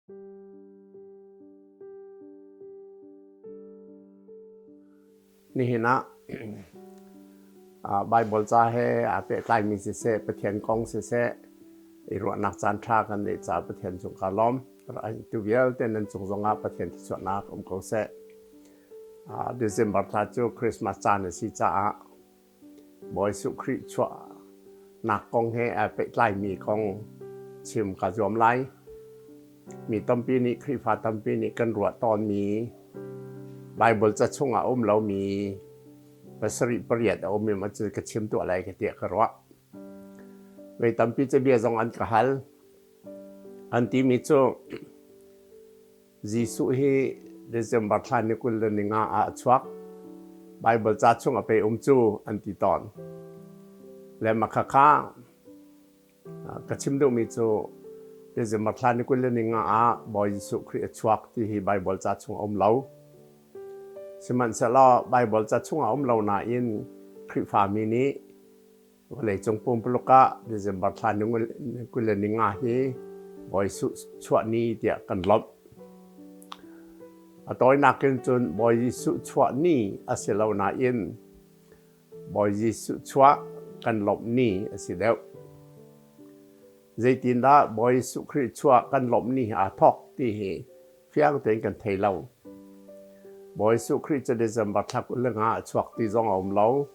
Nihin ah Baibal ca he aa pehtlaimi siseh, Pathian kong siseh, i ruahnak caan ṭha kan neih caah Pathian cung kaa lawm. Tu vialte nan cung zongah Pathian thluachuahnak um ko seh. December thla cu Christmas caan a si caah Bawi Jesuh Khrih chuahnak kong he aa pehtlaimi kong chim kaa zuam lai. Mi tampi nih Khrihfa tampi nih kan ruah tawnmi Baibal ca chungah a um lomi pasarih pariat a um i maw cu ka chim tuah lai ka tiah ka ruah. Voi tampi cabia zong an ka hal. An timi cu Jesuh hi December thla ni 25 ah a chuak. Baibal ca chung a pe um cu an ti tawn. Le makhakha ka chim duhmi cu December thla ni 25 ah Bawi Jesuh Khrih a chuak ti hi Baibal ca chung a um lo. Sihmanhsehlaw Baibal ca chung a um lo nain Khrihfami nih Vawleicung pumpuluk ah December thla ni 25 hi Bawi Jesuh chuah ni tiah kan lawmh. A tawinak in cun Bawi Jesuh chuah ni a si lo nain Bawi Jesuh chuah kan lawmh ni a si deuh. Zeitindah Bawi Jesuh Khrih chuah kan lawmh ni hi aa thawk ti hi fiang tein kan thei lo. Bawi Jesuh Khrih cu December thla 25 a chuak ti zong a um lo.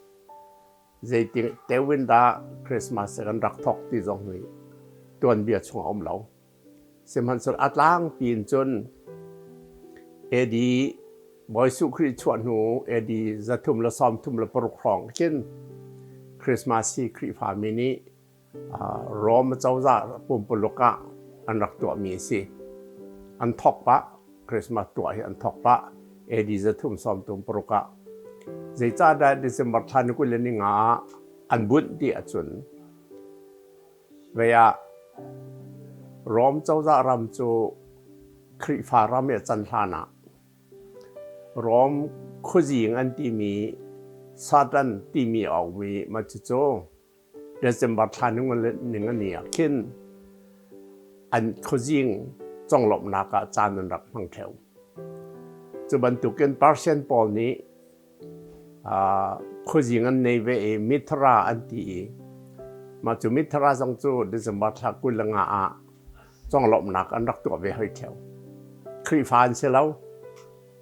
Zeitik teu in dah Christmas kan rak thawk ti zong hi tuanbia chung a um lo. Sihmanhsehlaw a tlangpi in cun AD Bawi Jesuh Khrih chuah hnu AD 336 hrawng khin Christmas hi Khrihfami nih Rome cozah pumpuluk ah an rak tuahmi a si. An thawk pah, Christmas tuah hi an thawk pah AD 336 ah. Zeicahdah December thla ni 25 ah an bunh ti ahcun vei ah Rome cozah ram cu Khrihfa ram i a can hlan ah Rome khuazing an timi Satan timi a um i mah cucu December thla ning a ni ah khin an khuazing conglawmhnak ah caan an rak hmang ṭheo. Cu bantukin Persian pawl nih khuazing an nei ve i Mithra an ti i mah cu Mithra zong cu December thla 25 ah conglawmhnak an rak tuah ve hoi ṭheo. Khrihfa an si lo.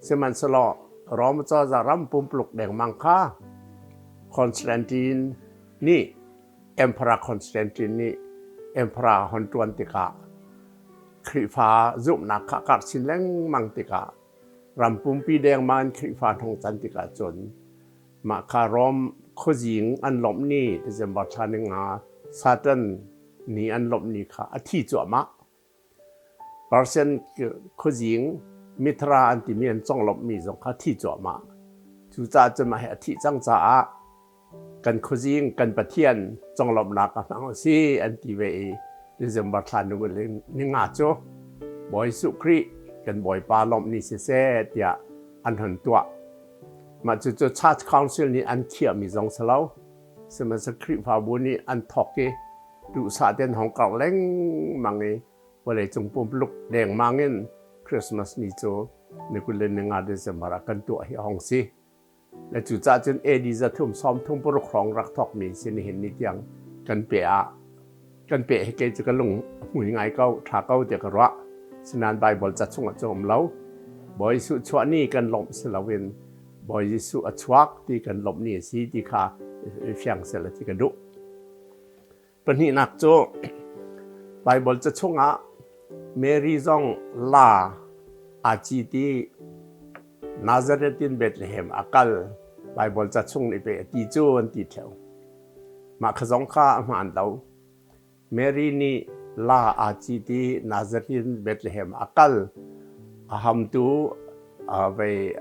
Sihmanhsehlaw Rom cozah ram pumpuluk dengmang kha Constantine nih Emperor Constantine nih Emperor hon ṭuan tikah Khrihfa zumhnak kha karh chin lengmang tikah ram pumpi dengmang in Khrihfa an hung can tikah cun mah kha Rom khuazing an lawmh ni December thla ni nga Satan ni an lawmh ni kha a thi cuahmah. Persian khuazing Mithra an timi an conglawmhmi zong kha thi cuahmah. Cucaah cun mah hi a thih cang caah kan khuazing kan Pathian conglawmhnak a hmang a si an ti ve i December thla ni nga cu Bawi Jesuh Khrih kan Bawipa lawmh ni siseh tiah an hon tuah. Mah cucu Church Council nih an thiahmi zong si lo. Sihmanhsehlaw Khrihfabu nih an thawk i duhsah tein hong karh lengmang i vawleicung pumpuluk dengmang in Christmas ni cu ni 25 December ah kan tuah hi a hong si. Le cucaah cun AD 336 hrawng rak thawkmi si nihin ni tiang kan pe ah kan pe hi kei cu ka lung a hmui ngai ko, ṭha ko tiah ka ruah. Sinain Baibal ca chungah cu um lo. Bawi Jesuh chuah ni kan lawmh si loin Bawi Jesuh a chuak ti kan lawmh ni a si ti kha i fiang seh ti ka duh. Pahnihnak cu Baibal ca chungah Mary zong la aa cit i Nazareth in Bethlehem a kal Baibal ca chung nih pei a ti cu an ti ṭheo. Mah kha zong kha a hmaan lo. Mary nih la aa cit i Nazareth in Bethlehem a kal. A hamtu vei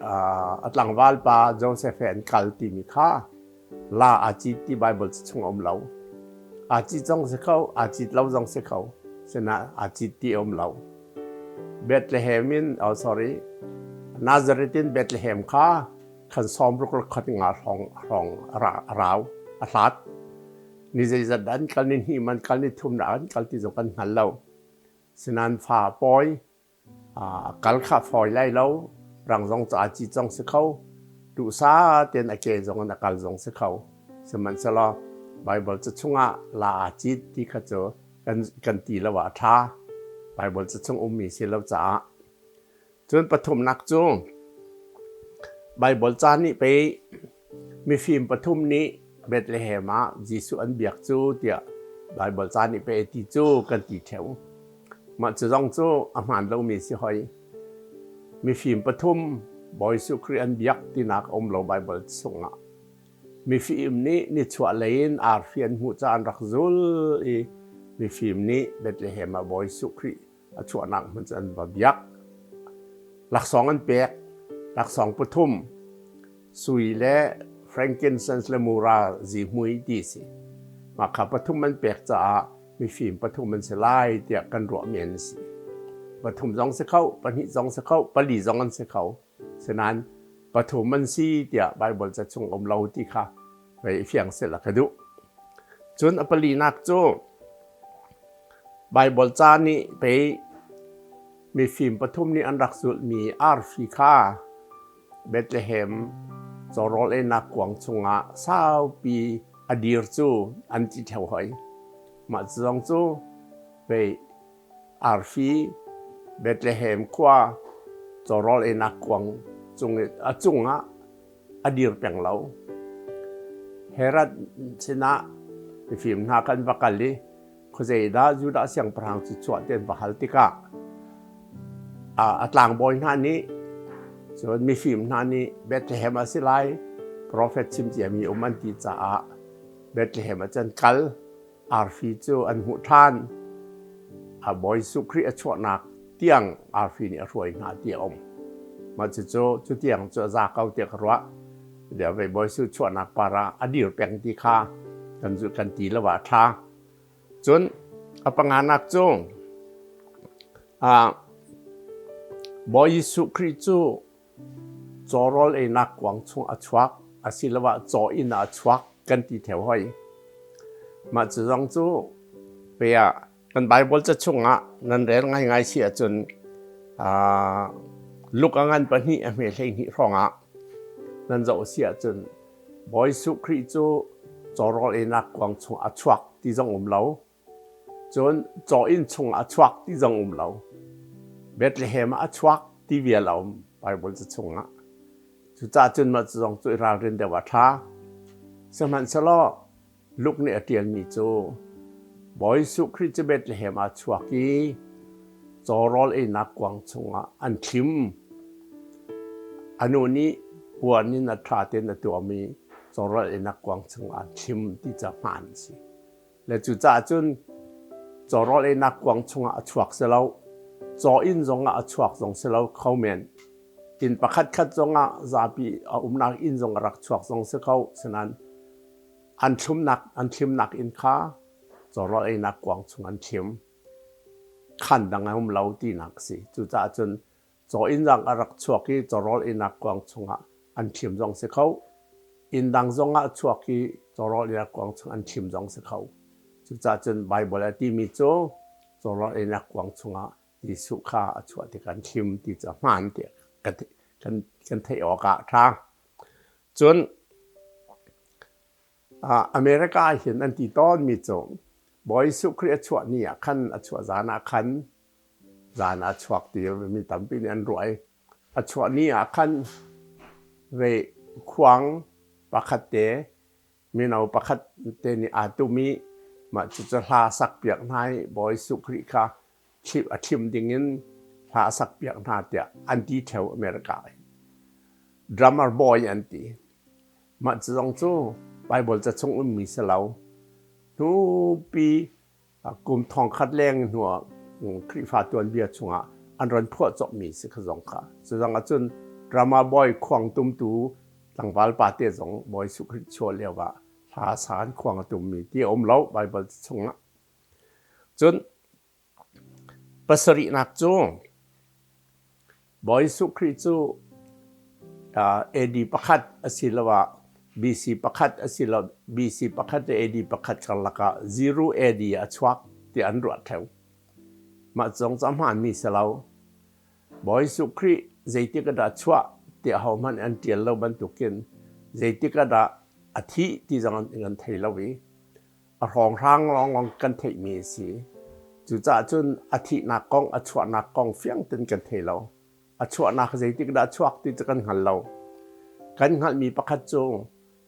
a tlangval pa Joseph he an kal timi kha La aa cit ti Baibal chung a um lo. Aa cit zong si kho, aa cit lo zong si kho. Sinah aa cit ti a um lo. Bethlehem in, oh sorry, Nazareth in Bethlehem kha khan sawm ruk le khat nga hrawng hrawng a rau, a hlat. Ni zeizat dah an kal, ni hnih man kal, ni thum dah an kal ti zong kan hngal lo. Sinan fa pawi. A kal kha fawi lai lo. Rang zong cu aa cit zong si kho. Duhsah tein a ke zong in a kal zong si kho. Sihmanhsehlaw Baibal ca chungah la aa cit ti kha cu kan ti lo ah a ṭha. Baibal ca chung ummi si lo caah. Cun pathumnak cu Baibal ca nih pei mifim pathum nih Bethlehem ah Jesuh an biak cu tiah Baibal ca nih pei a ti cu kan ti ṭheo. Mah cu zong cu a hmaan lomi si hoi. Mifim pathum Bawi Jesuh Khrih an biak tinak a um lo Baibal chungah. Mifim nih nichuah lei in arfi an hmuh caah an rak zul i mifim nih Bethlehem ah Bawi Jesuh Khrih a chuahnak hmun cu an va biak. Laksawng an pek. Laksawng pathum sui le frankincense le mura zihmui ti si. Mah kha pathum an pek caah mifim pathum an si lai tiah kan ruahmi an si. Pathum zong si kho, pahnih zong si kho, pali zong an si kho. Sinain pathum an si tiah Baibal ca chung um lo ti kha vei fiang seh ka duh. Cun a palinak cu Baibal ca nih pei mifim pathum nih an rak zulhmi arfi kha Bethlehem cawrawl einak kuang chungah saupi a dir cu an ti ṭheo hoi. Mah cu zong cu pei arfi Bethlehem khua cawrawl einak kuang cung a cungah a dir peng lo. Herod sinah mifim hna kan va kal i khuazeidah Judah siangpahrang cu chuah ti an va hal tikah a tlangbawi hna nih cun mifim hna nih Bethlehem a si lai profet chim ciami um an ti caah Bethlehem ah cun kal. Arfi cu an hmuh ṭhan. A Bawi Jesuh Khrih a chuahnak tiang arfi nih a hruai hna ti a um. Mah cucu cu tiang cu a za ko tiah ka ruah. Vei Bawi Jesuh chuahnak par ah a dir peng ti kha kan zulh kan ti lo ah a ṭha. Cun a panganak cu Bawi Jesuh Khrih cu Cawrawl einak kuang chung a chuak asiloah caw inn ah a chuak kan ti theo hoi. Mah cu zong cu pe ah kan Bible ca chungah nan rel ngaingai si ahcun Luke a ngan pahnih a hme 12 hrawngah nan zoh si ahcun Bawi Jesuh Khrih cu cawrawl einak kuang chung a chuak ti zong um lo. Cun caw inn chungah a chuak ti zong um lo. Bethlehem ah a chuak ti vial a um Bible ca chungah. Cucaah cun mah cu zong cu i ralrin deuh a ṭha. Sihmanhsehlaw Luke nih a ṭialmi cu Bawi Jesuh Khrih cu Bethlehem ah a chuak i caw rawl einak kuang chungah an thlim. A nu nih puan in a ṭha tein a tuam i caw rawl einak kuang chungah an thlim ti cu hmaan a si. Le cucaah cun cawrawl einak kuang chungah a chuak si lo, caw inn zongah a chuak zong si lo kho men. Inn pakhat khat zongah zapi a umnak inn zong a rak chuak zong si kho. Sinain an thlumnak an thlimnak inn kha cawrawl einak kuang chung an thlim. Khan dang a um lo tinak a si. Cucaah cun Caw inn dang a rak chuak i cawrawl einak kuang chungah an thlim zong si kho. Inn dang zongah a chuak i cawrawl einak kuang chung an thlim zong si kho. Cucaah cun Baibal a timi cu cawrawl einak kuang chungah Jesuh kha a chuah tik an thlim ti cu a hmaan tiah kan theih awk ah a ṭha. Cun America ah hin an ti tawnmi cu Bawi Jesuh Khrih a chuah ni ah khan a chuah zan ah khan Zan ah chuak ti mi tampi nih an ruah i a chuah ni ah khan ve khuang pakhat te mino pakhat te nih aa tum i mah cucu hla sak piak hna i Bawi Jesuh Khrih kha a thim ding in hla a sak piak hna tiah an ti theo America i drummer boy an ti. Mah cu zong cu Bible ca chung ummi si lo. Hnupi Kum thongkhat leng hnuah Khrihfa tuanbia chungah an ron phuah cawpmi si kha zong kha. Cu zong ahcun drama boy khuang tumtu tlangval pa te zong Bawi Jesuh Khrih chuah lio ah hla sa an khuang a tummi ti a um lo Bible chungah. Cun pasarihnak cu Bawi Jesuh Khrih cu AD pakhat asiloah BC pakhat asiloah BC pakhat le AD pakhat karlak ah 0 AD ah a chuak ti an ruah theo. Mah zong cu a hmaanmi si lo. Bawi Jesuh Khrih zeitik ah dah chuah tiah ahohmanh an ṭial lo bantukin zeitik ah dah a thih ti zong an thei lo i a hrawnghrang lawnglawng kan theihmi a si. Cucaah cun a thihnak kong, a chuahnak kong fiang tein kan thei lo. A chuahnak zeitik dah a chuak ti cu kan hngal lo. Kan hngalhmi pakhat cu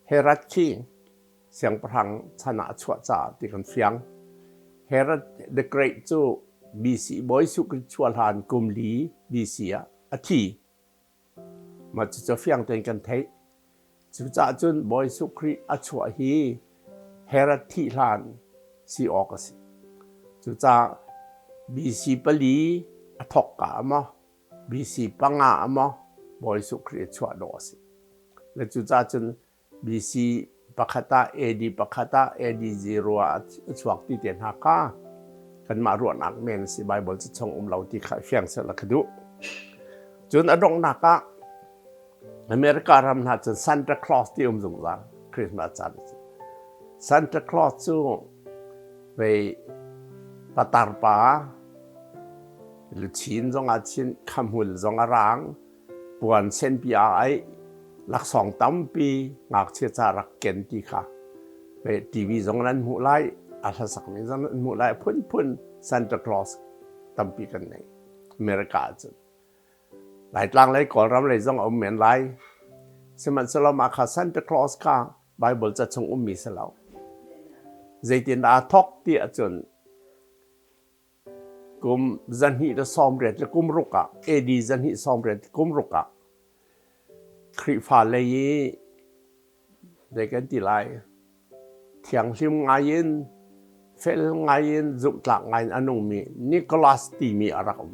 Herod khi siangpahrang chan ah a chuah caah ti kan fiang. Herod the Great cu BC Bawi Jesuh Khrih chuah hlan kum li BC ah a thi. Mah cucu fiang tein kan theih. Cucaah cun Bawi Jesuh Khrih a chuah hi Herod thih hlan si awk a si. Cucaah BC pali a thawkka ah maw, BC panga ah maw Bawi Jesuh Khrih a chuah dawh a si. Le cucaah cun BC pakhat ah AD pakhat ah AD 0 ah a chuak ti te hna kha kanmah ruahnak men si Bible cu chung um lo ti kha fiang seh la ka duh. Cun a donghnak ah America ram hna cun Santa Claus ti um zungzal Christmas caan a si. Santa Claus cu vei patar pa luchin zong ah chin khamhul zong a rang puan senpi aa aih laksawng tampi ngakchia ca rak ken ti kha TV zong nan hmuh lai a hlasakmi zong nan hmuh lai phunphun Santa Claus tampi kan nei America ahcun Laitlang lei Kawlram lei zong a um men lai sihmanhsehlaw mah kha Santa Claus kha Bible ca chung ummi si lo zeitin aa thawk ti ahcun Kum 280 le kum ruk ah AD 280 kum ruk ah Khrihfa lei i zei kan ti lai thianghlim ngai in fel ngai in zumhtlak ngai in a nungmi Nicholas timi a rak um.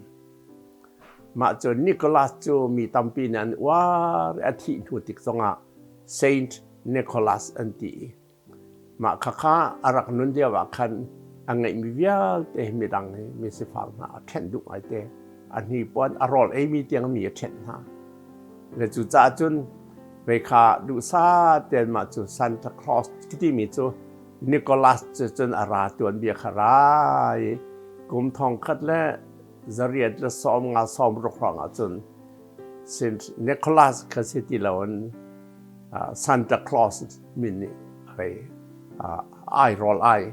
Mah cu Nicholas cu mi tampi nih an uar i a thih hnu tik zongah Saint Nicholas an ti i Mah khakha a rak nun lio ah khan a ngeihmi vialte hi midang hi mi sifak hna a ṭhenh duh ngaite. A hnipuan a rawl eimi tiang mi a ṭhenh hna. Le cucaah cun vei kha duhsah tein mah cu Santa Claus timi cu Nicholas cu cun a ra tuanbia kha ra i kum thong khat le zariat le sawm nga sawm ruk hrawng ah cun Saint Nicholas kha si ti loin Santa Claus min nih hei ai rawl ai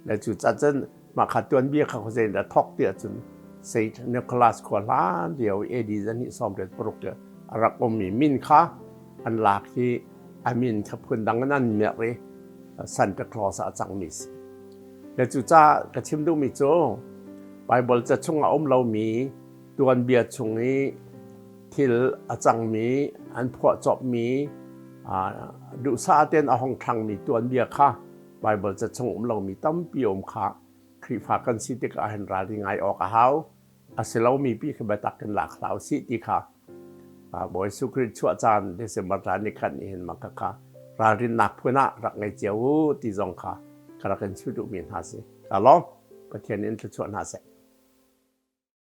le cu ca cun mah kha tuanbia kha khuazei in dah thawk ti ahcun Saint Nicholas khua hlan lio AD 286 le a rak ummi min kha an lak i a min kha phundang in an merh i Santa Claus ah a cangmi si. Le cucaah ka chim duhmi cu Bible ca chung a um lomi tuanbia chung i thil a cangmi an phuahcawpmi duhsah tein a hong ṭhangmi tuanbia kha Bible ca chung um lomi tampi um kha Khrihfa kan si tikah hin ralring ngai awk a hau. A si lomi pi kha biatak in lak hlah usih ti kha Bawi Jesuh Khrih chuah caan December thla ni khat nih hin mah kha ralrinnak phun ah rak ngei cio u ti zong kha ka rak in chimh duhmi hna si. Ka lawm. Pathian in thluachuah hna seh.